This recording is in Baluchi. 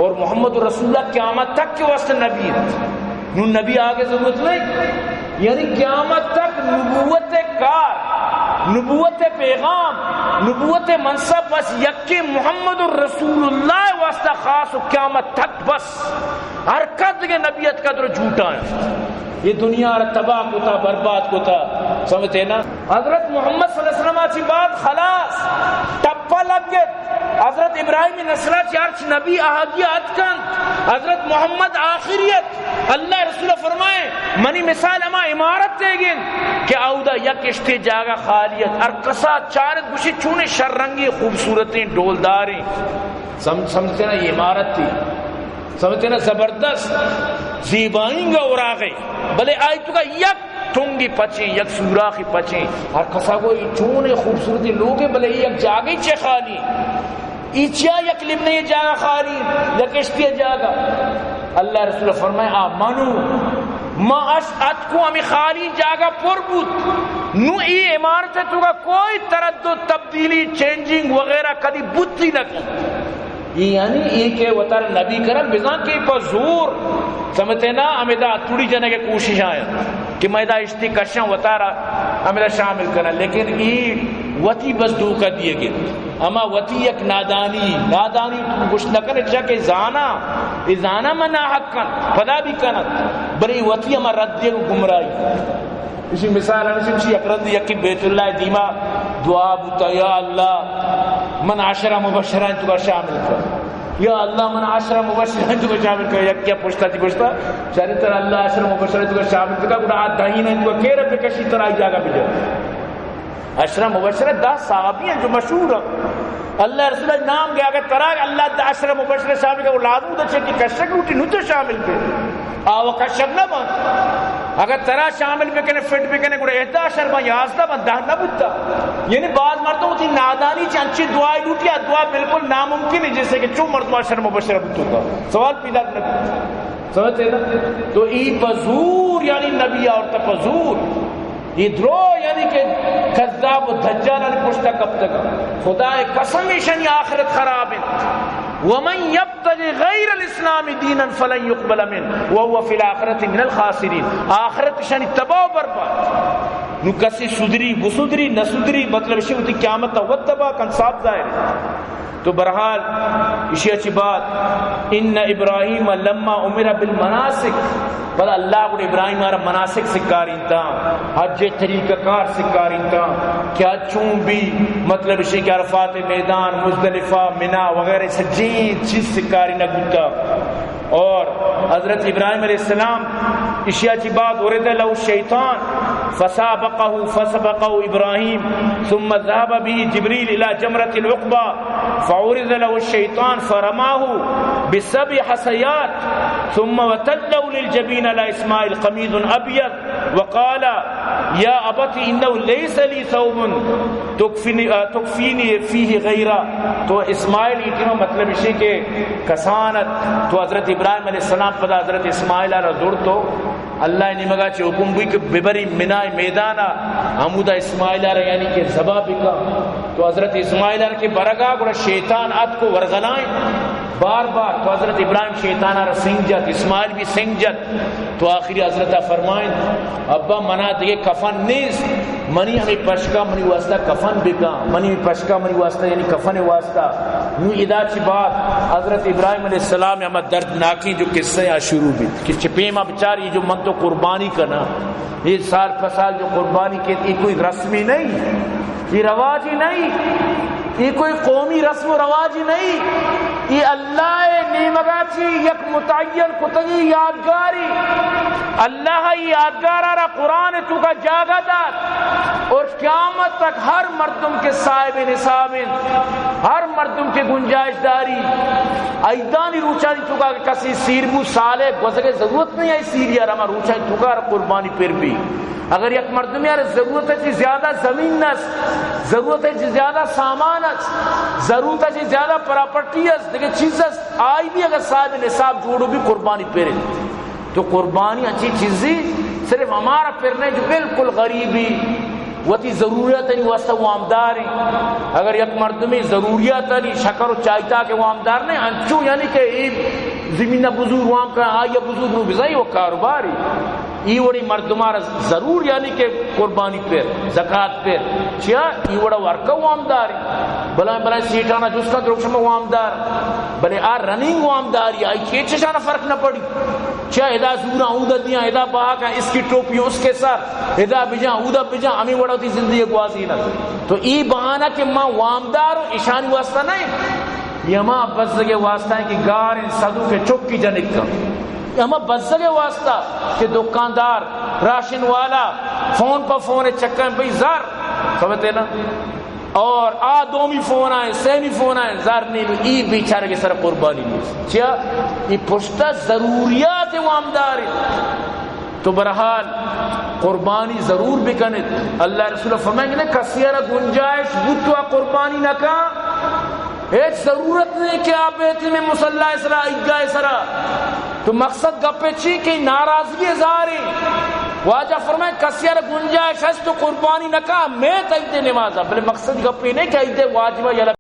اور محمد رسول اللہ قیامت تک کے واسطے نبی انت۔ نوں نبی آگے ضرورت نہیں، یعنی قیامت تک نبوت کار، نبوت پیغام، نبوت منصب بس یکے محمد رسول اللہ واسطہ خاص و قیامت تک بس۔ ہر کس دگہ نبی اتکا درو جھوٹا ہیں۔ یہ دنیا را تباہ کتا، برباد کتا، سمجھتے نا؟ حضرت محمد صلی اللہ علیہ وسلم چی بعد خلاص ٹپا لگ گئے۔ حضرت ابراہیم نسلا چی ہرچ نبی آہگی اتکنت، حضرت محمد آخریت۔ اللہ رسول فرمائے، منی مثال ہما عمارت دیگیں کہ اودا یک اشتے جاگہ خالی ات، ہر کسا چارت گوشی چونے شر رنگی خوبصورتیں ڈولداریں۔ سم-، سمجھتے نا، یہ عمارت تھی، سمجھتے نا، زبردست زیبائیں گا اوراغے، بلے آئی تو کا یک تنگی پچیں، یک سوراخی پچیں۔ ہر کسا گو ای چونے خوبصورتی لوگے، بلے ای یک جاگے چے خالی، ای چیا یک لمنے جاگہ خالی، یک اشتی جاگہ۔ اللہ رسول فرمائے، آ منو، ما اش اتکو ہمیں خالی جاگہ پر بوت، نو ای عمارت تو کا کوئی تردد، تبدیلی، چینجنگ وغیرہ کدی بوتی نہ کی۔ اے یعنی اے کہ وتارا نبی کرن بزاں کہ پہ زور سمجھتے نا، ہمیدا اتوڑی جنگ کوشش آیا کہ میں دا اشتی کشاں وتارا ہمیدا شامل کرا، لیکن اے وتی بس دھوکہ دیے گے۔ اما وتی یک نادانی، نادانی گوشت نہ کرے چا کہ زانا، اے زانا من ناحق کن، پدا بھی کنت، بلے وتی ہما رد دیے گمراہی۔ اسی مثال ہمیشہ چی، یک رند یکی بیت اللہ دیما دعا بوتا، یا اللہ من عشرہ مبشرہ تو کا شامل کر، یا اللہ من عشرہ مبشرہ تو کا شامل کر۔ یک کیا پوچھتا تھی، پوچھتا چاری طرح اللہ عشرہ مبشرہ تو کا شامل کر، گڑا آ دہین ہے تو کا کیرا بکشی طرح جاگہ بجا۔ عشرہ مبشرہ دہ صحابی ہیں جو مشہور ہیں۔ اللہ رسول نام گیا کہ ترا اللہ دہ عشرہ مبشرہ شامل کر، وہ لازم تو چکی کشک لوٹی نو تو شامل پہ۔ آ وہ کشک نہ بن۔ اگر ترا شامل بکنے، فٹ بکنے، گڑا احدی عشر بن، یازدہ بن، دہ نہ بوتا۔ یعنی بعض مردم ہوتی نادانی چ انچی دعائے لوٹی، آ دعا بالکل ناممکن ہے، جیسے کہ چو مردم عشر مبشرہ بوتو کا سوال پیدا نہ بوتا۔ سمجھتے نا؟ تو ای پزور یعنی نبی اور تپزور۔ یہ درو یعنی کہ کذاب و دجالانی پشتا کپتگ۔ خدا قسم، ایشانی آخرت خراب انت۔ ومن یبتغ غیر الاسلام دینا فلن یقبل منه وهو فی الآخرة من الخاسرین۔ آخرت ایشانی تباہ و برباد۔ نو کسی سدری، بسدری، نہ سدری، مطلب شی ہوتی قیامت وت تباہ کن، صاف ظاہر ہے۔ تو بہرحال، اشی اچی بات، ان ابراہیم لما امر بالمناسک، پدا اللہ گڑا ابراہیم آرا مناسک سکارینتا، حج طریقہ کار سکارینتا، کہ حج چون بھی، مطلب اشی کہ عرفات میدان، مزدلفہ، منا وغیرہ سجین چیز سکاری نہ بوتا۔ اور حضرت ابراہیم علیہ السلام اشیا چی بعد ورد له الشیطان فسابقه فسبقه ابراہیم ثم ذهب به جبریل الی جمرة العقبہ فعرض له الشیطان فرماه بسبع حصیات ثم وتله للجبین علی اسماعیل قمیض ابیض وقال یا ابت انه لیس لی ثوب تکفینی، آ، تکفینی فیہ غیرہ۔ تو اسماعیل ایٹی مطلب اشی کہ کسانت تو حضرت ابراہیم علیہ السلام پدا حضرت اسماعیل آرا زرتو اللہ نیمگا چہ حکم بوئی کہ ببری منا میدانا ہمودا اسماعیل آرا یعنی کہ ذبح بکا۔ تو حضرت اسماعیل آرا کہ برگا گڑا شیطان اتکو ورغلائیں بار بار۔ تو حضرت ابراہیم شیطان آرا سنگ جت، اسماعیل بھی سنگ جت۔ تو آخری حضرت فرمائیں، ابا منا دگہ کفن نیست، منی ہمیں پشکا منی واسطہ کفن بکا، منی ہمیں پشکا منی واسطہ یعنی کفن واسطہ۔ نو ادا چی بعد حضرت ابراہیم علیہ السلام ہما دردناکیں جو قصہ یا شروع بیت کہ چہ پیما بچار یہ جو من تو قربانی کنا، یہ سال پہ سال جو قربانی کیت، یہ کوئی رسمی نہیں، یہ رواجی نہیں، یہ کوئی قومی رسم و رواجی نہیں، یہ اللہ نیمگا چی یک متعین کتگی یادگاری۔ اللہ ای یادگار آرا قرآن تو کا جاگہ دات اور قیامت تک ہر مردم کے صاحب نصاب انت، ہر مردم کے گنجائش داری۔ عیدانی روچانی تو کا کسی سیر بو سالے گوزگے ضرورت نہیں ہے سیری آرا، ہما روچانی تو کا قربانی پر بھی۔ اگر یک مردمی آرا ضرورت ہے چی زیادہ زمین نس، ضرورت ہے چی زیادہ سامان اس، ضرورت ہے چی زیادہ پراپرٹی اس، دگہ چیز اس، آئی بھی اگر صاحب نصاب جوڑو بھی قربانی پر انت۔ تو قربانی اچھی چیزی صرف ہمارا پرنے جو بالکل غریبی، وتی ضروریاتانی واسطہ وامدار ایں۔ اگر یک مردمے ضروریاتانی، شکر و چائتا کہ وامدار نہ ایں، انچو یعنی کہ اے زمین بزور وام کن، آئی بزور نو بزائی و کاروباری۔ ای وڑی مردمار ضرور یعنی کہ قربانی پر، زکات پر، چیا ای وڑا ورکا وامدار ایں۔ بلائیں بلائیں سیٹانا جست کن، دروشم وامدار، بلے آ رننگ وامداری، آئی چے چشانا فرق نہ پڑی۔ چیا ادا زوراں اودا دیاں، ادا بہا کن، اس کی ٹوپی اس کے سر، ادا بجاں اودا بجاں، ہمیں وڑا وتی زندگی گوازینت۔ تو ای بہانہ کہ ما وامدار و اشانی واسطہ نہ ایں، یہ ہما بزگے واسطہ ایں کہ گار ایں، صدو کہ چکی جنک کن۔ یہ ہما بزگے واسطہ کہ دکاندار، راشن والا، فون پہ فون چکن بھئی زر، سمجھتے نا؟ اور آ دومی فون آئے، سیمی فون آئے، زر نہیں، ای بیچارے کے سر قربانی نہیں۔ چیا؟ ای پشتا ضروریات وامدار ایں۔ تو بہرحال قربانی ضرور بکنیت۔ اللہ رسول فرمائیں کہ کسی را گنجائش بوت تو آ قربانی نہ کن، ہچ ضرورت نہیں کہ آ بیت میں مصلی سرا، عیدگاہ سرا۔ تو مقصد گپے چی کہ ناراضگی زارے۔ واجہ فرمائیں کسی را گنجائش ہست تو قربانی نہ کن، میں عید نمازا، بلے مقصد گپے نہیں کہ عید واجبہ یلا